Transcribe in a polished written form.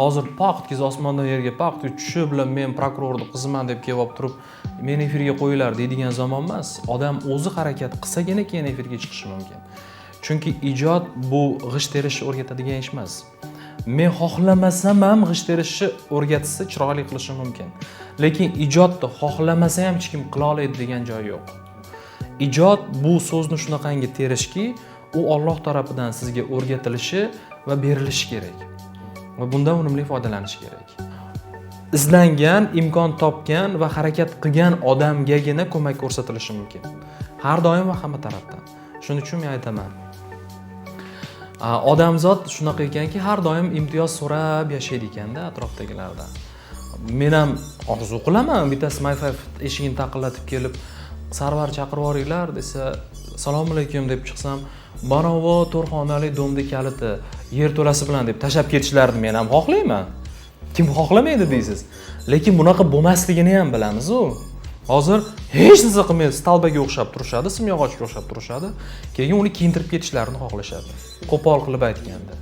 Hozir paq etkizib, osmondan yerga paq tushishi bilan "Men prokurorni qiziman" deb kelib olib turib, "Meni efirga qo'yinglar" deydigan zamon emas. Odam o'zi harakat qilsagina, keyin efirga chiqishi mumkin. Chunki ijod bu g'isht terishni o'rgatadigan ish emas. Men xohlamasam ham, g'isht terishni o'rgatsa, chiroyli qilishim mumkin, lekin ijodni xohlamasa ham hech kim qila oladi degan joyi yo'q. Ijod bu so'zni shunaqangi terishki, u Olloh tarafidan sizga o'rgatilishi va berilishi kerak va bundan unumli foydalanish kerak. Izlangan, imkon topgan va harakat qilgan odamgagina ko'mak ko'rsatilishi mumkin har doim va hamma tarafdan. Shuning uchun men aytaman, odamzod shunaqa ekanki, har doim imtiyoz so'rab yashaydi ekanda atrofdagilardan. Men ham orzu qilaman, bittasi My Five eshigini taqillatib kelib, "Sarvar, chaqirib yuboringlar" desa, "Assalomu alaykum" deb chiqsam, "Manovi to'rt xonali дом ni kaliti yerto'lasi bilan" deb tashlab ketishlarini men ham xohlayman. Kim xohlamaydi deysiz. Lekin bunaqa bo'lmasligini ham bilamizu. Hozir hech narsa qilmay, столба ga o'xshab turishadi, simyog'ochga o'xshab turishadi, keyin uni kiyintirib ketishlarini xohlashadi, qo'pol qilib aytganda.